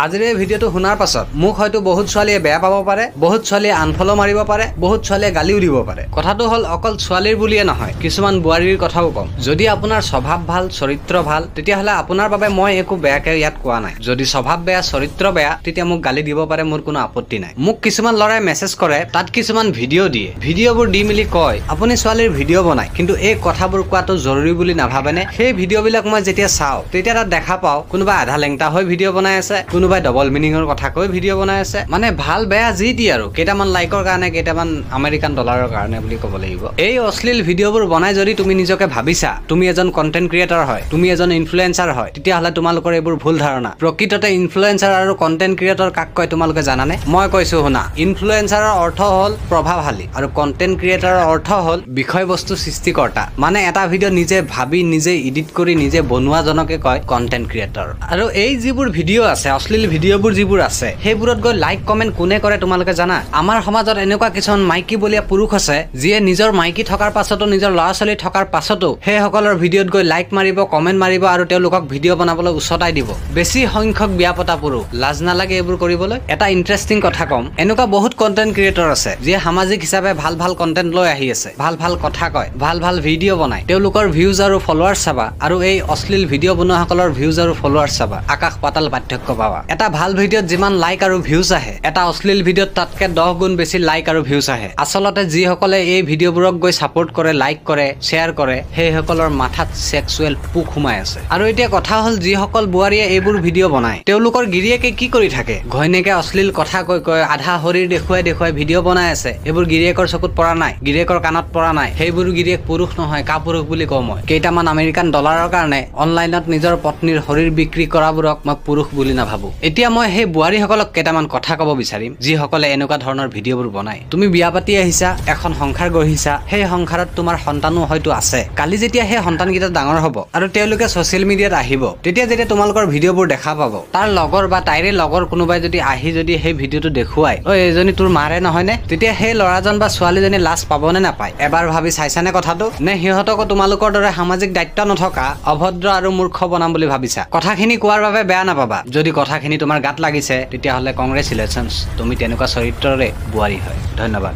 আজিৰ এই ভিডিঅ'টো শুনাৰ পাছত মোক হয়তো বহুত ছোৱালীয়ে বেয়া পাব পাৰে, বহুত ছোৱালীয়ে আনফলো মাৰিব পাৰে, বহুত ছোৱালীয়ে গালিও দিব পাৰে। কথাটো হ'ল অকল ছোৱালীৰ বুলিয়ে নহয়, কিছুমান বোৱাৰীৰ কথাও ক'ম। যদি আপোনাৰ স্বভাৱ ভাল, চৰিত্ৰ ভাল, তেতিয়াহ'লে আপোনাৰ বাবে মই একো বেয়াকে ইয়াত কোৱা নাই। যদি স্বভাৱ বেয়া, চৰিত্ৰ বেয়া, তেতিয়া মোক গালি দিব পাৰে, মোৰ কোনো আপত্তি নাই। মোক কিছুমান ল'ৰাই মেছেজ কৰে, তাত কিছুমান ভিডিঅ' দিয়ে, ভিডিঅ'বোৰ দি মেলি কয় আপুনি ছোৱালীৰ ভিডিঅ' বনায়, কিন্তু এই কথাবোৰ কোৱাটো জৰুৰী বুলি নাভাবেনে? সেই ভিডিঅ'বিলাক মই যেতিয়া চাওঁ তেতিয়া তাত দেখা পাওঁ কোনোবা আধা লেংটা হৈ ভিডিঅ' বনাই আছে, কোনোবাই ডবল মিনিঙৰ কথা কৈ ভিডিঅ' বনাই আছে, মানে ভাল বেয়া যি দি আৰু কেইটামান লাইকৰ কাৰণে, কেইটামান আমেৰিকান ডলাৰৰ কাৰণে বুলি ক'ব লাগিব। এই অশ্লীল ভিডিঅ'বোৰ বনাই যদি তুমি নিজকে ভাবিছা তুমি এজন কণ্টেণ্ট ক্ৰিয়েটৰ হয়, তুমি এজন ইনফ্লুৱেঞ্চাৰ হয়, তেতিয়াহ'লে তোমালোকৰ এইবোৰ ভুল ধাৰণা। প্ৰকৃততে ইনফ্লুৱেঞ্চাৰ আৰু কণ্টেণ্ট ক্ৰিয়েটৰ কাক কয় তোমালোকে জানানে? মই কৈছো শুনা, ইনফ্লুৱেঞ্চাৰৰ অৰ্থ হ'ল প্ৰভাৱশালী আৰু কণ্টেণ্ট ক্ৰিয়েটৰৰ অৰ্থ হ'ল বিষয়বস্তু সৃষ্টিকৰ্তা। মানে এটা ভিডিঅ' নিজে ভাবি, নিজে এডিট কৰি, নিজে বনোৱাজনকে কয় কণ্টেণ্ট ক্ৰিয়েটৰ। আৰু এই যিবোৰ ভিডিঅ' আছে, অশ্লীল ভিডিঅ'বোৰ যিবোৰ আছে, সেইবোৰত গৈ লাইক কমেণ্ট কোনে কৰে তোমালোকে জানা? আমাৰ সমাজত এনেকুৱা কিছুমান মাইকী বলীয়া পুৰুষ আছে যিয়ে নিজৰ মাইকী থকাৰ পাছতো, নিজৰ ল'ৰা ছোৱালী থকাৰ পাছতো সেইসকলৰ ভিডিঅ'ত গৈ লাইক মাৰিব, কমেণ্ট মাৰিব আৰু তেওঁলোকক ভিডিঅ' বনাবলৈ উচতাই দিব। বেছি সংখ্যক বিয়া পতা পুৰুষ, লাজ নালাগে এইবোৰ কৰিবলৈ? এটা ইণ্টাৰেষ্টিং কথা ক'ম, এনেকুৱা বহুত কণ্টেণ্ট ক্ৰিয়েটৰ আছে যিয়ে সামাজিক হিচাপে ভাল ভাল কণ্টেণ্ট লৈ আহি আছে, ভাল ভাল কথা কয়, ভাল ভাল ভিডিঅ' বনায়। তেওঁলোকৰ ভিউজ আৰু ফলোৱাৰ্ছ চাবা আৰু এই অশ্লীল ভিডিঅ' বনোৱাসকলৰ ভিউজ আৰু ফলোৱাৰ্ছ চাবা, আকাশ পাতাল পাৰ্থক্য পাবা। এটা ভাল ভিডিঅ'ত যিমান লাইক আৰু ভিউজ আহে, এটা অশ্লীল ভিডিঅ'ত তাতকে 10 গুণ বেছি লাইক আৰু ভিউজ আহে। আচলতে যিসকলে এই ভিডিঅ'বোৰক গৈ ছাপোৰ্ট কৰে, লাইক কৰে, শ্বেয়াৰ কৰে, সেইসকলৰ মাথাত ছেক্সুৱেল পোক সোমাই আছে। আৰু এতিয়া কথা হ'ল, যিসকল বোৱাৰীয়ে এইবোৰ ভিডিঅ' বনায় তেওঁলোকৰ গিৰিয়েকে কি কৰি থাকে? ঘৈণীয়েকে অশ্লীল কথা কৈ কৈ আধা শৰীৰ দেখুৱাই দেখুৱাই ভিডিঅ' বনাই আছে, এইবোৰ গিৰিয়েকৰ চকুত পৰা নাই, গিৰিয়েকৰ কাণত পৰা নাই। সেইবোৰ গিৰিয়েক পুৰুষ নহয়, কাপুৰুষ বুলি কওঁ মই। কেইটামান আমেৰিকান ডলাৰৰ কাৰণে অনলাইনত নিজৰ পত্নীৰ শৰীৰ বিক্ৰী কৰাবোৰক মই পুৰুষ বুলি নাভাবো। এতিয়া মই সেই বোৱাৰীসকলক কেইটামান কথা ক'ব বিচাৰিম যিসকলে এনেকুৱা ধৰণৰ ভিডিঅ'বোৰ বনায়। তুমি বিয়া পাতি আহিছা, এখন সংসাৰ গঢ়িছা, সেই সংসাৰত তোমাৰ সন্তানো হয়তো আছে। কালি যেতিয়া সেই সন্তানকেইটা ডাঙৰ হ'ব আৰু তেওঁলোকে ছ'চিয়েল মিডিয়াত আহিব, তেতিয়া যেতিয়া তোমালোকৰ ভিডিঅ'বোৰ দেখা পাব, তাৰ লগৰ বা তাইৰে লগৰ কোনোবাই যদি আহি যদি সেই ভিডিঅ'টো দেখুৱাই, ঐ এইজনী তোৰ মাৰে নহয়নে? তেতিয়া সেই ল'ৰাজন বা ছোৱালীজনী লাজ পাবনে নাপায়? এবাৰ ভাবি চাইছানে কথাটো? নে সিহঁতকো তোমালোকৰ দৰে সামাজিক দায়িত্ব নথকা অভদ্ৰ আৰু মূৰ্খ বনাম বুলি ভাবিছা? কথাখিনি কোৱাৰ বাবে বেয়া নাপাবা। যদি কথাখিনি তোমাৰ গাত লাগিছে তেতিয়াহ'লে কংগ্ৰেচুলেশ্যনছ, তুমি তেনেকুৱা চৰিত্ৰৰে বোৱাৰী হয়। ধন্যবাদ।